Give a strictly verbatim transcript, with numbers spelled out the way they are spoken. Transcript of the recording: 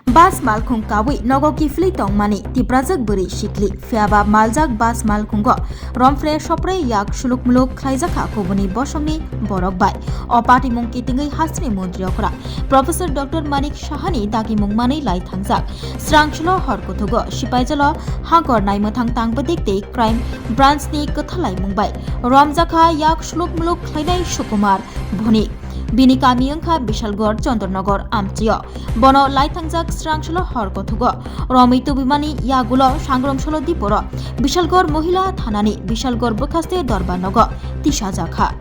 Bus malkhung kawi nogo kiphilwi tongmani Tiprajwk bwrwi sikli, phiyaba maljak bus malkhungo romphre sopre yak suluk muluk khlaijakha kubuni bosongni borok bai. O patimung kitingwi hasteni montri okra Professor Doctor Manik Sahani dagimung manwi lai thangjak. Srangsulo hor kuthugo Sipaijalo hangkor naimwthang tangbadik tei Crime Branch ni kwthalaimung bai romjakha yak suluk muluk khlainai Sukumar Bhonik. Bini kami wngkha Bishalgarh Chandranagor amchio. Bono laithangjak srangsulo hor kothogo romwi tubimani yagulo sangromsolo diporo Bishalgarh Mohila Thanani Bishalgarh bwkhaste dorbar nogo tisajakha.